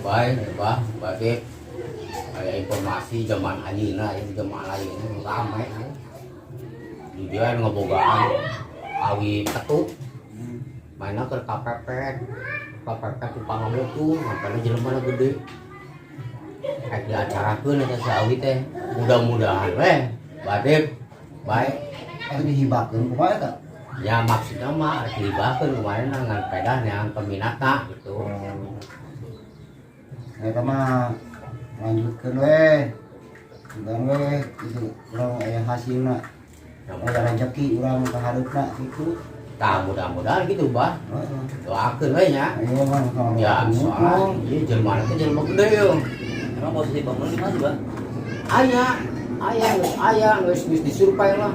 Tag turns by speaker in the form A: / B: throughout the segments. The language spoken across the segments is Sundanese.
A: Bae, bah, berarti aya informasi zaman ayeuna, ieu zaman ayeuna rame ya. Di dia ngebogaan awi petuk. Mainna keur kapepet. Kapepet ku pangamutu, makanya jelema gede. Rek diacarakeun eta si awi teh. Mudah-mudahan weh, bade bae.
B: Itu dihibahkeun kumaha eta?
A: Ya maksudnya mah rek dihibahkeun kemarin ngan pedah yang peminatna gitu.
B: Eta mah lanjutkeun we. Sugan we itu urang aya hasilna. Aya rezeki urang ka hareupna kitu.
A: Tah mudah-mudahan gitu, Bah.
B: Heeh.
A: Doakeun we nya.
B: Ayo mah kalau
A: Ya, soalnya ieu jelema teh jelema gede yo.
C: Emang posisi bangun di mana sih, Bah?
A: Aya, aya geus aya geus geus disurvey lah.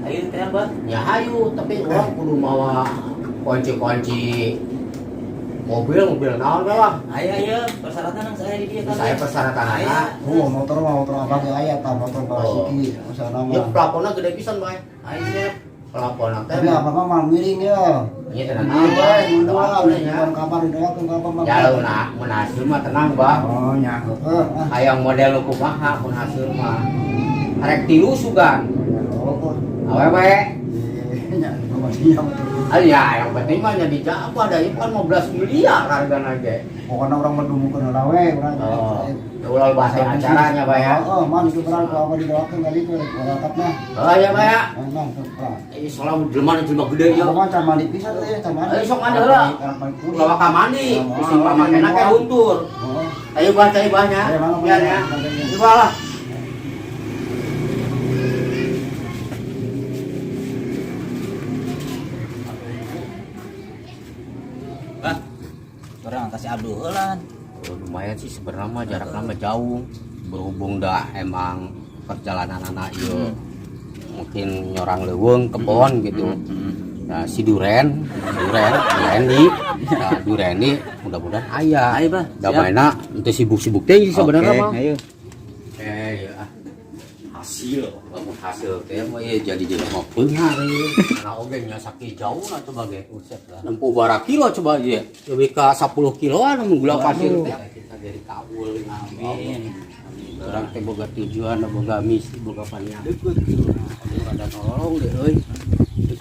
C: Ayo teh, Bah.
A: Ya hayu, tapi urang kudu mawa kunci-kunci mobil, mobil naon we lah.
C: Ayo, ayo, persyaratan nang saya di dia kan.
A: Saya persyaratan anak.
B: Oh, motor mah motor abang ge aya tah motor Basuki usahana
A: Ya
B: mah.
A: plafonnya gede pisan bae.
C: Ayo siap.
A: Plafonna teh.
B: Tapi abang mah mal miring ya.
A: Iya tenang
B: Mundur
A: aja.
B: we, mundur
A: Doakeun nya.
B: Bukan kabar didoakeun kabar mah.
A: Ya lu mun hasil mah tenang, Bah.
B: Oh, nya. Heeh. Ah.
A: Hayang model nu kumaha mun hasil mah. Arek tilu sugan.
B: Oh,
A: Awewe.
B: iya, nya masih yang
A: Ah, ya, yang penting mah nya dijawab ada ieu kan 15 miliar hargana ge.
B: pokoknya urang mah dumukeun heula we urang.
A: Oh, ulah bahasa acaranya, Pak ya.
B: Oh, man itu beral ku apa didoakeun kali itu berangkat mah.
A: Oh ya, Pak ya.
B: Memang tuh, Pak.
A: Eh, soalnya jelema jelema gede ya.
B: Abang mah can mandi pisan teh, can mandi.
A: Ayo sok mandi heula.
B: Karena balik pulih.
A: Ulah ka mandi, bisi pamakena ke huntur.
B: Oh.
A: Ayo bah, ayo bah nya.
B: Ayo, mangga,
A: Biar ya.
B: mangga.
A: Ayo bah lah.
C: Bah. Orang kasih abdu heulan.
A: Oh, lumayan sih sebenarnya mah jaraknya mah jauh. Berhubung dah emang perjalanan anak ieu mungkin nyorang leuweung kebon gitu. Nah, si Duren, Duren, Durendi, nah, Durendi mudah-mudahan aya.
C: Ayo, Bah.
A: Da mainna teu sibuk-sibuk teh sih sebenarnya mah.
C: Ayo.
A: Eh, ya. Hasil, lamun hasil teh mah ieu jadi jelema beunghar ieu. Nah, oge nya sakieu jauh coba ge.
C: Buset lah.
A: Nempuh bara kilo coba ge. Lebih ka 10 kiloan mun gula pasir teh. Kita dari kabul.
C: Amin.
A: Urang teh boga tujuan, boga misi, boga paniat. Deukeut gitu. Aduh rada nolong deh euy.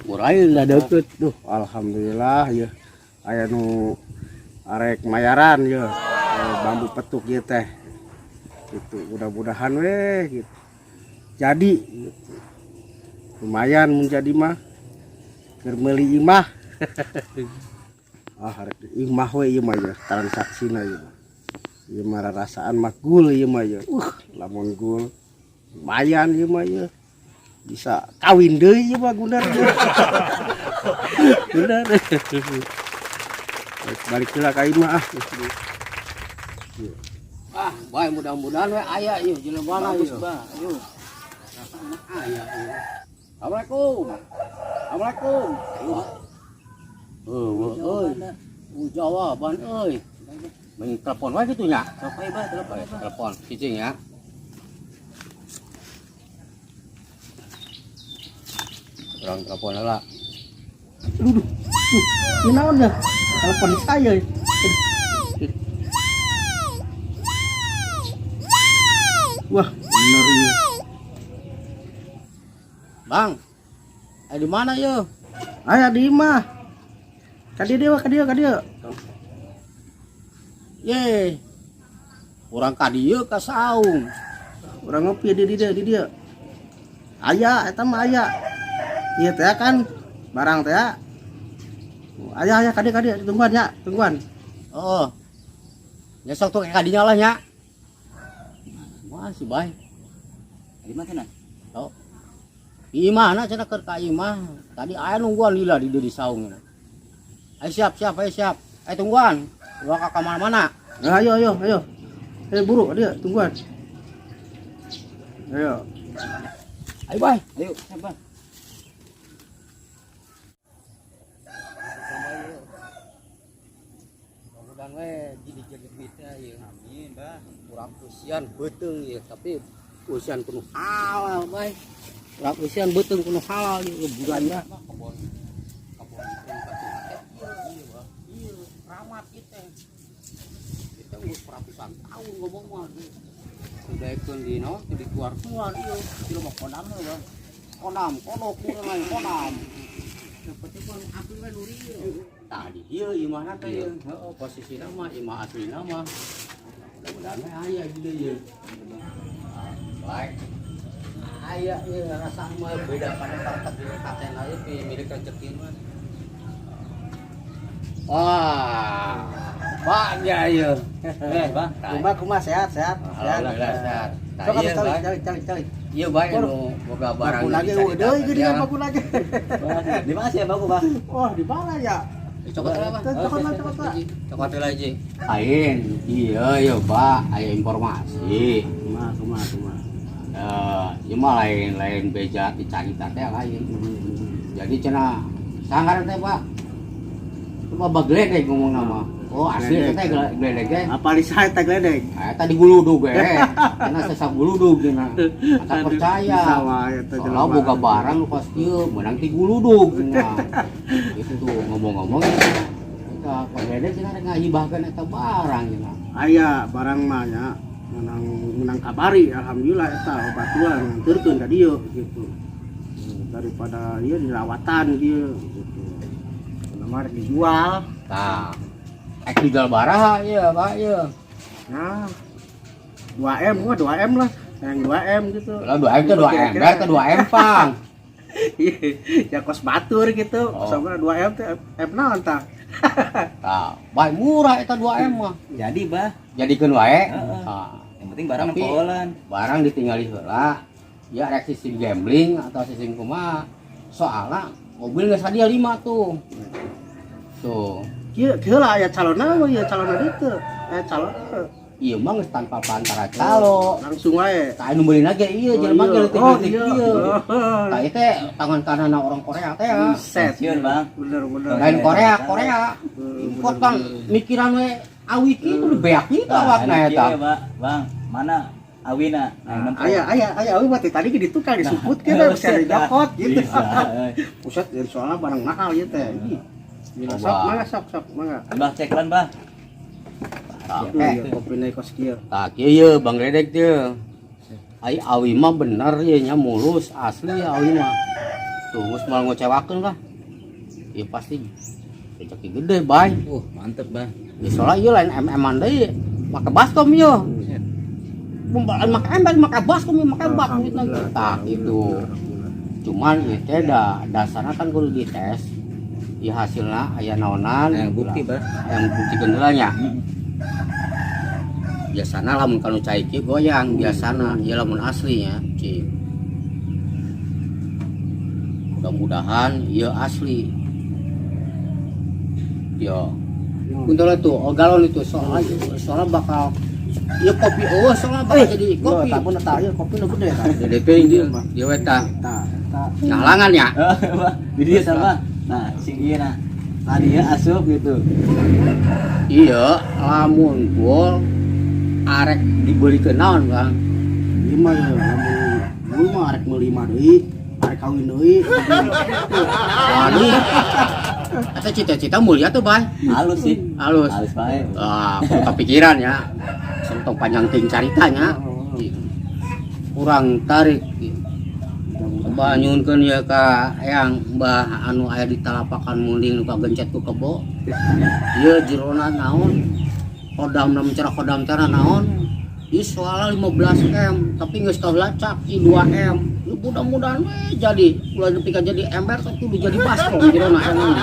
A: Murail dah deukeut.
D: Duh, alhamdulillah ya. Aya nu arek mayaran ya. Bambu petuk ieu teh. Gitu, mudah-mudahan weh gitu. Jadi gitu. Lumayan mun jadi mah. Keur meuli imah. Ah, arek imah we ieu mah ya, transaksina ieu mah. Ieu mah rarasaan mah gul ieu mah ya. Lamun gul lumayan ieu mah ya. Bisa kawin deui ieu mah Gundar. Gundar. Balik heula ka imah ah.
A: Ah, bae mudah-mudahan we aya ieu jelema
C: Bagus,
A: ieu.
C: Bah. Ayo.
A: Aya ieu. Assalamualaikum. Assalamualaikum. Heuh, euy. Jawaban euy. Main telepon wae kitu nya.
C: Sok ayo, Bah, telepon, Bah.
A: Telepon cicing ya. Urang telepon heula.
D: Aduh, duh, ini naon ya? Telepon saya. Wah, bener ya.
A: Bang. Di mana ye?
D: Aya di imah. Ka dieu, ka dieu, ka dieu.
A: Ye. Urang ka dieu ka saung.
D: Urang ngopi di dieu, di dieu. Aya eta mah aya. Ieu teh kan barang teh. Aya aya ka dieu, ka dieu, tungguan ya, tungguan.
A: Oh. Ya sok tuh ka dinya lah nya. Wah, si Bay.
C: Di mana cenah?
A: Oh. Di imah cenah keur ka imah. Tadi aya nungguan lila di dieu di saung. Ayo siap, siap, ayo siap. Ayo tungguan. Ulah ka mana-mana.
D: Nah, ayo ayo ayo. Ayo buru ka dieu, tungguan. Ayo.
A: Ayo, Bay.
C: Ayo, siap, Bah.
A: Mudah-mudahan we jadi duit teh ieu.
C: Amin, Bah.
A: Kurang usian beuteung ieu, tapi usian kudu halal, Bay. Kurang usian beuteung kudu halal ieu bulan mah. Kebon kebon ieu, ieu, Bah. Ieu ramat ieu teh. Ieu teh Geus ratusan tahun ngomong mah. Sudaikeun di naon teu dikeluar-keluar ieu. Ieu mah kodam we, Bang. Kodam, kodok urang lain kodam. Yang penting mah asli we nu ieu. Tah di dieu imahna teh ieu. Heeh, posisina mah imah aslina mah. Mudah-mudahan we aya di dieu ieu. Baik. Aya ieu rasa mah beda pada partek di katen ieu milik rezeki mah. Wah, banyak ya.
C: Eh, Bang.
D: Kumaha kumaha, sehat sehat. Sehat.
A: Alhamdulillah sehat.
D: Sok atuh
A: Iya,
D: calik
A: baik.
D: calik calik calik.
A: Iya baik nu boga barang.
D: Baku lagi eueuh deui geuningan baku lagi.
C: Di mana sih ya baku, Bang?
D: Wah, di mana ya?
A: Cokot lah, Bang.
D: Cokot lah, cokot lah.
A: Cokot lah, Ji. Lain, iya iya Pak, aya informasi.
D: Kumaha kumaha kumaha.
A: Eh, ieu mah lain lain beja dicarita teh lain. Jadi cenah sanggar teh, Pak. Cuma bagledek ngomong nama. Oh, asli teh geledek teh.
D: Apa lisa eta geledek?
A: Eta diguludug we. Cenah sesap guludug cenah. Mata percaya.
D: Bisa wae eta
A: Soalnya
D: jelema.
A: boga barang nu pas kieu meunang ti guludug cenah. Itu ngomong-ngomong eta pagede cenah rek ngahibahkeun eta barang cenah.
D: Aya barang mah nya menang menang kabari, alhamdulillah eta batuan nganterkeun ka dieu gitu. Daripada ieu dirawatan dieu gitu. Nama rek dijual.
A: Tah. Ek dijual baraha ieu, Pak ieu.
D: Nah, 2M gua 2M lah. Yang 2M gitu.
A: Lah 2M teh 2 ember teh 2 M pang.
D: Ya kos batur gitu.
A: Oh.
D: Sama 2M teh M naon tah?
A: Tah, bae murah eta 2M mah.
C: Jadi, Bah.
A: Jadikeun wae.
C: Heeh.
A: Tah.
C: Yang penting barang
A: Tapi-
C: nempolan.
A: Barang ditinggali heula. Ya rek sistem gambling atau sistem kumaha. Soalnya mobil geus sadia 5 tuh. Tuh.
D: Kieu kieu lah aya calonna mah ieu calonna ditu. Aya calon.
A: Iya mah geus tanpa perantara calo.
D: Langsung wae.
A: Tah anu meulina ge ieu jelema ge
D: Oh,
A: leutik-leutik
D: iya.
A: ieu.
D: Oh.
A: Tah ieu teh tangan kanan orang Korea teh ya.
D: Buset.
C: Pensiun, Bang.
D: Bener bener.
A: Lain Korea, Korea. Import kan mikiran we awi kitu beak kitu awakna
C: Nah,
A: eta.
C: kieu, Bang. Bang, mana awina? Nah, nempo.
D: Aya aya aya awi mah teh tadi ge di tukang disuputkeun we bisa dijokot gitu.
C: Bisa.
D: Buset, jadi soalnya barang mahal ieu teh. Ih. Gila, sok mangga sok sok mangga.
C: Bah, cekelan, Bah.
A: Tah,
D: Aduh,
A: eh.
D: ieu kopina kos kieu.
A: Tah kieu ye Bang Redek teh. Ai awi mah bener ye nya mulus asli awi mah. Tuh geus moal ngecewakeun lah. Ieu pasti rezeki gede bay.
C: Mantep, Bah.
A: Ya soalnya ieu lain MM-an deui. Make baskom ieu. Lain make ember, make baskom ieu, make bak duitna. Tah gitu. Cuman ieu teh da dasarna kan kudu dites. Ieu hasilna aya naonan.
C: Yang bukti, Bah.
A: Yang bukti nya. Biasana lamun kanu cai kieu goyang biasana, ieu lamun asli nya, cik. Mudah-mudahan ieu asli. Yo. Untungnya tuh, oh galon itu soalnya soalnya bakal ieu kopi eueuh soalnya bakal jadi kopi.
D: Kopi. Tapi tah ieu kopi nu gede tah.
A: Gede teuing dia, dia we tah.
D: Tah, eta.
A: Ngalangan ya.
C: Bah, di dia sama. Nah, sing ieu nah. Tadi ya asup gitu.
A: Iya, lamun gol arek dibeli ke naon, Bang?
D: Lima ya, lamun lu mah arek meuli lima deui, arek kawin deui.
A: Waduh. Eta cita-cita mulia tuh, Bay.
C: Halus sih.
A: Halus.
C: Halus bae.
A: Ah, kudu kepikiran ya. Tong panjang ting caritanya. Kurang tarik. Coba nyuhunkeun ya ka eyang Mbah anu aya di talapakan munding nu kagencet ku kebo. Ieu jerona naon? Kodam na cara kodam teh naon? Ieu soalnya 15 M, tapi geus kaulacak ieu 2 M. Ieu mudah-mudahan we jadi ulah nepi ka jadi ember tapi kudu jadi baskom jerona emang.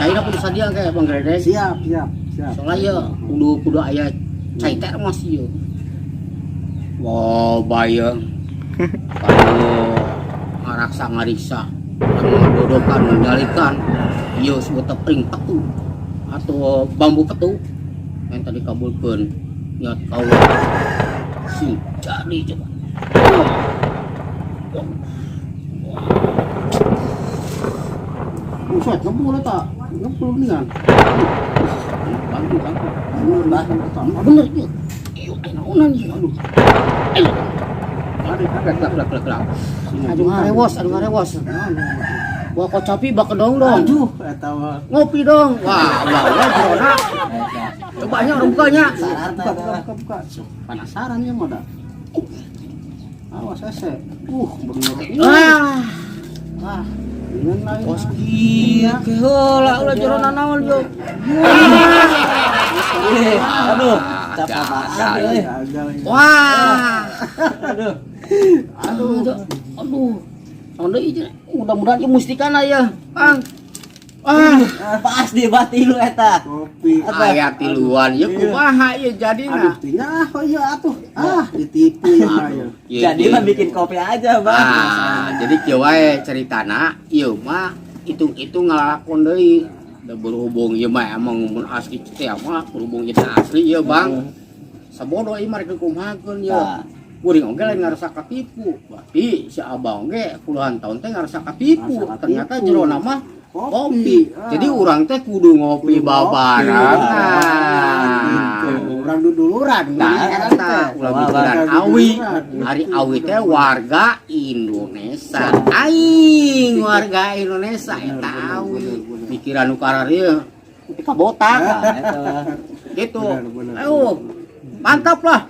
A: Cairna kudu sadia kayak Bang Gredek.
D: Siap, siap, siap.
A: Soalnya ya kudu kudu aya cai termos ieu. Wow, bae. Kalau ngaraksa ngariksa, anu ngadodokan menggalikan, ieu sebut pring petu atau bambu petu yang tadi kabulkeun niat kau sing jadi coba.
D: Buset, ngebul eta. Ngebul geuningan.
A: Bantu bantu.
D: Bener, Bah.
A: Bener ieu. Ieu aya naonan ieu aduh. Ayo.
D: Ada
A: Lek lek lek lek. Aduh ngarewos, aduh ngarewos.
D: Naon, naon.
A: Bawa kocapi bak dong dong.
D: Aduh, eta mah.
A: Ngopi dong. Wah, wah, wah, jerona. Coba nya urang bukanya.
C: Sararta
D: Buka,
C: eta
D: buka,
C: mah.
D: buka, buka. Penasaran ya mah dah. Awas hese. Bener.
A: Ah,
D: Ah, ngeunah ieu.
A: kos kieu ke heula ulah jerona naon yo.
C: Ih, aduh, cap apaan
A: Gagal.
C: euy.
D: Gagal ya.
A: Wah.
C: Aduh.
A: Aduh, aduh. Naon deui ieu? Mudah-mudahan ieu mustikana ya. Ang. Ah,
C: Pas di bati lu eta.
D: Kopi.
A: Aya tiluan ieu kumaha ieu
D: Aduh,
A: jadina?
D: tinggal ah, iya atuh. Ah, ditipu ya mah ya.
A: Ieu,
C: Jadi
A: ieu.
C: mah bikin kopi aja, Bang.
A: Ah, jadi kieu wae ceritana ieu mah hitung-hitung ngalakon deui. Da berhubung ieu mah emang mun asli teh mah berhubung ieu teh asli ieu, Bang. Sabodo ieu mah rek dikumahakeun ieu.
C: Tah.
A: Kuring oge lain ngarasa katipu. Berarti si abang oge puluhan tahun teh ngarasa katipu.
D: Ngarasa
A: Ternyata
D: katipu.
A: jerona mah kopi.
D: Ah.
A: Jadi urang teh kudu ngopi
D: Kudu ngopi
A: babarengan.
D: Gitu. Urang duduluran.
A: Nah, eta ulah
C: Wah,
A: mikiran
D: warga
A: awi.
D: duduluran.
A: Ari awi teh warga Indonesia. Aing warga Indonesia eta
D: Bener,
A: awi.
D: bener, bener.
A: Mikiran nu kararieu nepi ka botak
C: Nah, eta mah.
A: gitu.
D: Bener, bener,
A: Ayo, mantap lah.